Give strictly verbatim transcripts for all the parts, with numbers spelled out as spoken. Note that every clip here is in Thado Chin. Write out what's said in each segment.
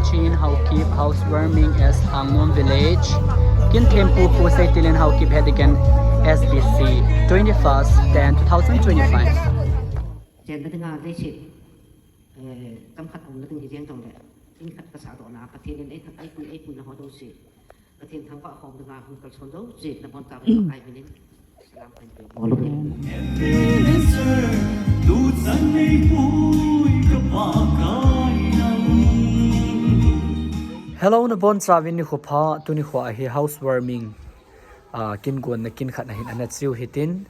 Chin Haokip housewarming at Lhangnom Village. Kin thempu pu Seitilin Haokip Hedigen S B C, twenty-first ten two thousand twenty-five. Chen na dinga leiset, eh, tam khat um na ding hi jeng jong le, in khat ka sa do na, Pathen in ei thak, ei pui, ei pui na ho do si. Pathen thangvah khom dinga hung kalson do si, na bon ta ba ai minin. Salam kan pe. Bolo. Hello, na bon chauvin nikho pha, tuni kho ahi housewarming. Ah, kin gon na kin khat na hin ana chiu hitin.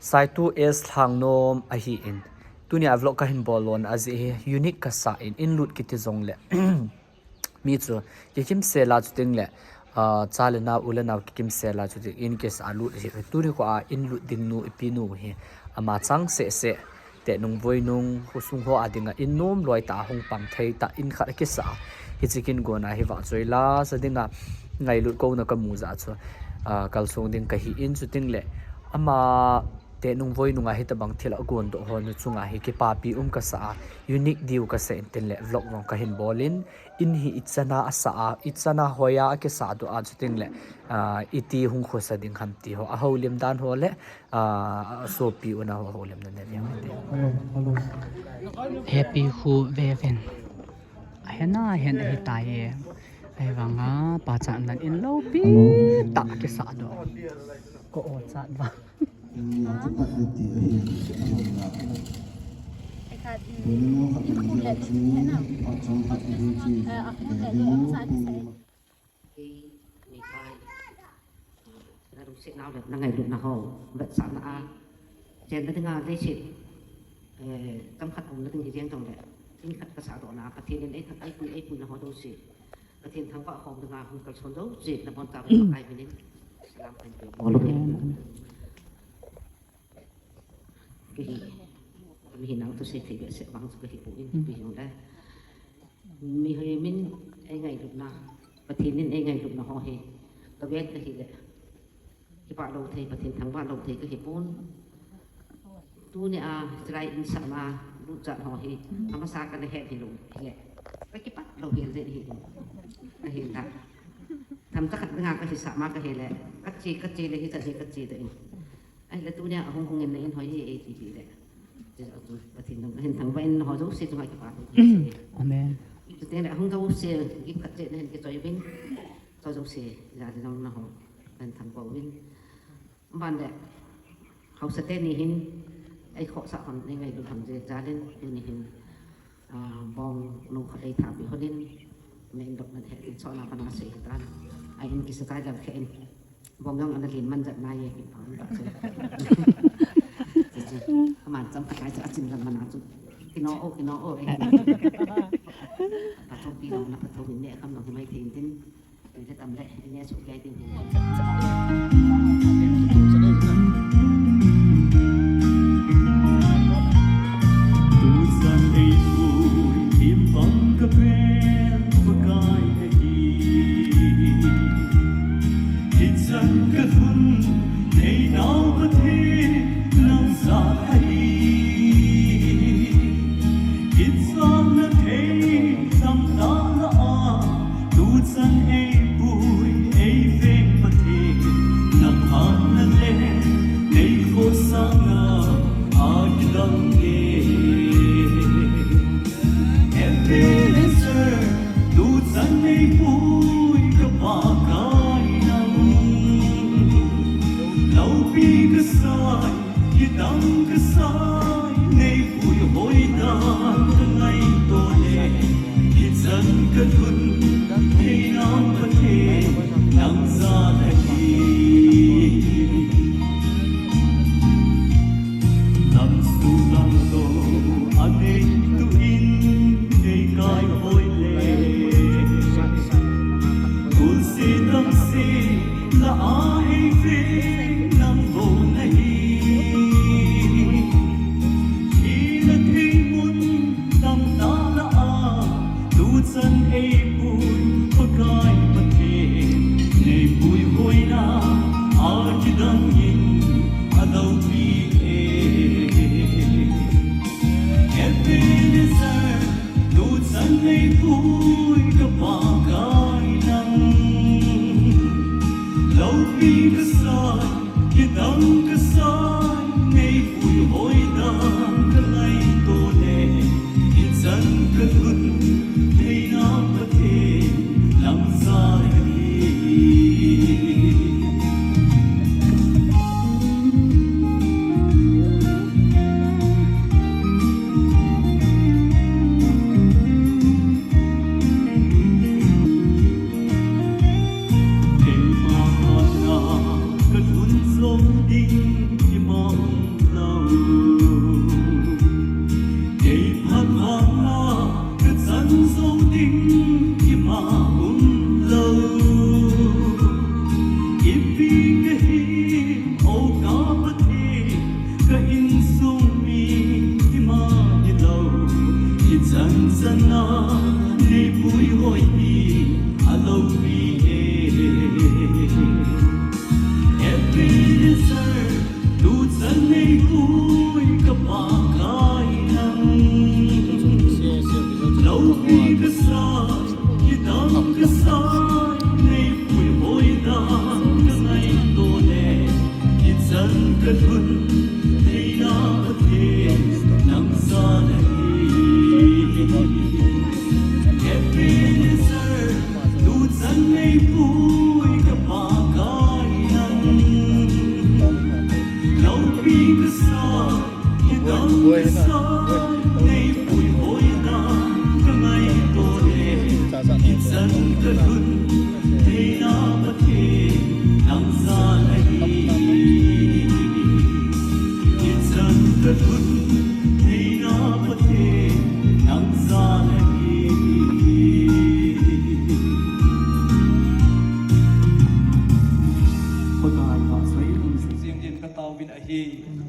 Saitu S Lhangnom ahi in. Tuni a vlog ka hin bol lon a jeh hi unique ka sa in, in lut kiti jong le. Mi chu kikim sela chu ting le, ah, cha le nau, u le nau kikim sela chu ting in kisa lut hi. Tuni kho a in lut ding nu, ipi nu hi. Ama chang seh seh. Te nung voi nung, khosung ho a dinga in nom loi ta hung pang thei ta in khat kisa. Hichi kin gon a hi vah choi la, sa dinga ngailut ko na ka mu ja chu. Ah, kalsong ding ka hi in chu ting le. Ama te nung voi nunga hitabang thil a gon do ho nu chunga hi kipapi um ka sa a, unique diu ka sa in tin le vlog vong ka hin bol in, in hi ichana a sa a, ichana hoiya a kisa do a chu ting le, ah, iti hung khosa ding ham ti ho, a houlim dan ho le, ah, sopi u na ho houlim na ne veng te. Hello, hello. Happy hu vevin. A hena hen ahi tai e. Ai vanga pa chan nan in lo pi ta kisa do. Ko o chat va. Na lungset nau le, na ngailutna ho, vetsahna a, chen na dinga leiset, eh, tam khat um na ding hi jeng jong le, in khat ka sa do na, Pathen in ei thak, ei pui, ei pui na ho do si. Pathen thangvah khom dinga hung kalson do si, na bon ta ba ai minin. Salam kan pe. Bolo. Amen, amen. Kahi, kami hi nang tu se thei behseh vang chu kahi poi, mm, pi jong le. Mi hoi min ei ngailutna, Pathen in ei ngailutna ho hi, ka vet kahi le. Kipah lou thei, Pathen thangvah lou thei kahi pon. Tuni a, chulai in sa ma, lut chat ho hi, amasa kana het hi lou, hi le. Ka kipah lou hi le hi. Ahi la. Themcha khat nga kahi sa ma kahi le. Ka che, ka che le hi chan hi ka che da in. Ahile tunia ahung hung in na in hoi hi, A T P le. Pathen nung hin thangvah in ho jouse chunga kipah. Amen. Chuteng le ahung jouse, gift khat cheh na hin kichoi uvin. Cho jouse, jali nung na ho, kan thangvah uvin. Ban le, haosa teni hin, ei khohsah hon, nei ngailut ham je, jalin, tuni hin. Ah, bong nung khat ei thapi honin, main dok nan he, chona pana sei tan. Ai in kisa kai dam khe in. Bong jong ana lin man jat na ye, kin pang ba che. Che che. Aman cham khat kai chu achin lam mana chu. Kino o, kino o, eh. Pathopi long na pathopi ne kham long mai thei tin. Tuchan ei pui, ei veng Pathen, na phatna le, nei khosahna, a kidang e. Ebenezer, tuchan ei pui, ka Pakai nang. Loupi ka sai, kidang ka sai, nei pui hoi dan ka ngaito le, hichan ka lhun, thei nang Pathen, nang jal ahi. Lam su lam to, a ding tu in, nei kai hoi le. Kul si tam si, la a ei ve, nang vo na hi. Thina thei mun tam ta la a, tuchan ei pui Pakai Pathen, nei pui hoina a kidang in a loupi e. Ebenezer, tuchan ei pui Ima umlou, ipi kahi, o ka Pathen, ka insung mi ima hilou, ichan chana nei puihoi hi aloupi e. Ebenezer, tuchan nei pui ka Pakai nang. Loupi kasai, kidang kasai, nei puihoi dan ka ngaito le, ichan kalhun theina Pathen nang jal ahi. Ebenezer, tuchan nei pui ka Pakai nang. Loupi kasai, kidang kasai, nei puihoi dan ka ngaito le, ichan kalhun theina Pathen nang jal ahi. Ichan kalhun theina Pathen nang jal ahi. Pakai vahchoi in. Jing din ka taovin ahi.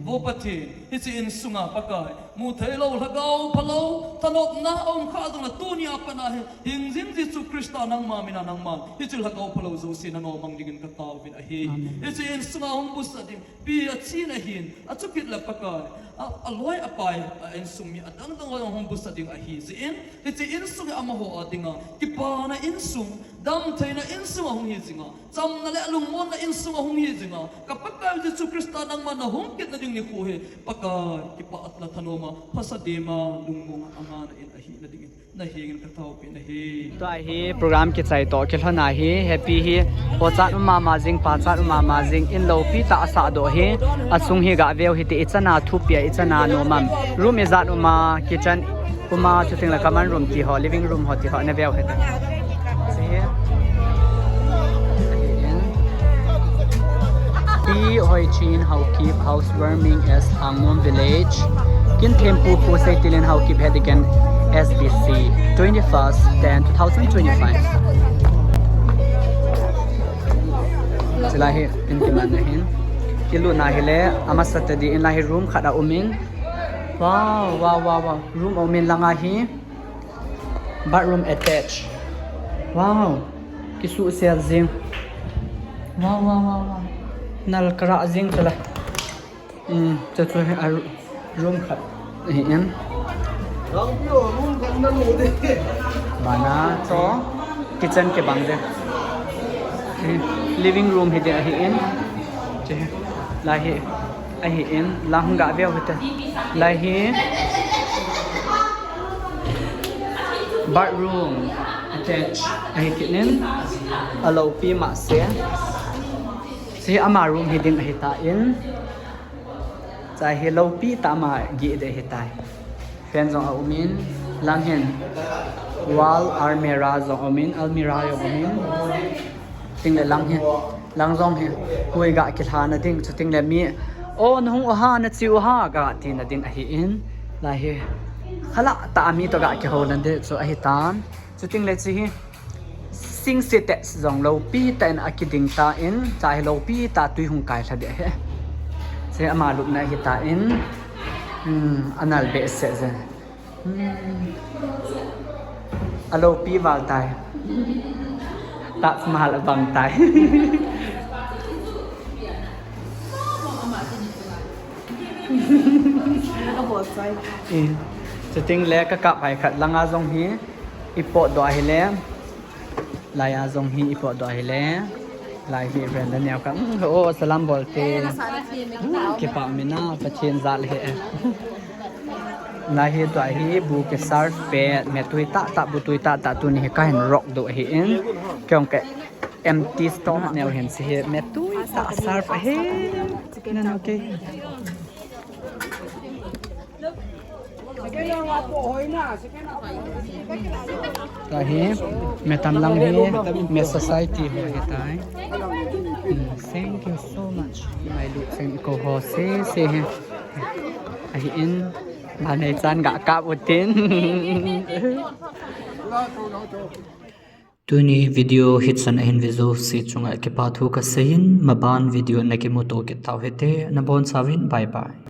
Vo Pathen, hiche insunga Pakai, mu theilou, lhagao phalou, thanopna aum kha jongle tunia pat a hi, hingjing Jesu Christa nangma mina nangman hiche lhagao phalou jouse nanomang dingin ka taovin ahi. Amen. Hiche insunga hung busah ding, pi a chin ahin, achukit le Pakai, a, aloi apai, a insung mi adang dang hoi hung busah ding ahi jeh in, hiche insung hi amaho a dinga kipana insung, damtheina insung ahung hi jinga, chamna le lungmonna insung ahung hi jinga, ka Pakai Jesu Christa nangma nahung kitna ding nikho hi, Pakai, kipah a thanoma, phasah dema, lungmonga angana in ahina dingin, nahengin ka taopeh nahi. Tua hi program kichai toh kilhon ahi, happy hi, pochat um mama jing, pachat um mama jing, in loupi tah asah doh hi, asung hi gaveu hite, ichana thupia, ichana nomam. Room ijat uma, kitchen uma, chuting le common room ti ho, living room ho ti ho, naveu hite. Pi Hoichin Haokip, housewarming as Hangmon Village. Kinthempu Pu Seitilin Haokip Hedigen S B C, twenty-first ten two thousand twenty-five. Chulai hi, in kiman na hin. Kilutna hile, amasa tadi in lahi room khat a umin. Wow, wow, wow, wow. Room a umin langa hi. Bathroom attached. Wow. Kisuhsel jing. Wow, wow, wow, wow. Nal karah jing chula. Um, chu chu hi a ru-, room khat. Hi in. Bana chu kitchen kibang de. Hi living room hi de hi in. Che. Lai hi. Ahin, lang gaveu hite. Lai hi bathroom attached ahi kit in, aloupi mah se. Hiche ama room hi ding ahitan, chai hi loupi tah ama gih ding ahitai. Fan jong aumin, lang hin wall almirah jong aumin, almirah jong aumin. Chuting le lang hi, lang jong hi, hui ga kilhana ding, chuting le mi, "O, nahung u ham, nache u ham," ga tina ding ahin, lai hi, khalah tah a mi toh ga kihouna ding chu ahitan. Chuting le hiche hi, sing se te jong loupi tah in akiding tan, chai hi loupi tah tui hung kai lha ding ahi. Hiche ama lupna ahitan, hmm, anal behseh jeng. Hmm. Aloupi val tai. Taj Mahal abang tai. Eh, chuting le kakap hai khat langa jong hi ipot doh ahile. Lai a jong hi ipot doh ahile. Lai hi friend neo kha. Hmm, o, salam bol te. Hmm, kipah mina, Pathen jal hi e. Lai hi tua hi bu ki serve pet, me tui tah tah, bu tui tah tah, tuni hi kahin rok doh ahin. Kei jong ka empty stomach neo hin hiche hi me tui tah serve ahi. Nan okay. Tua hi, me tam lang hi, me society ho ahitai. Hmm, thank you so much. Mai lu sing ko ho se se hi. Ahin, banei chan ga kap utin. Tuni video hichan ahin ve jouse chunga kipa thu kaseiyin, maban video na kimuto kit tau hite, nabonchauvin bye bye.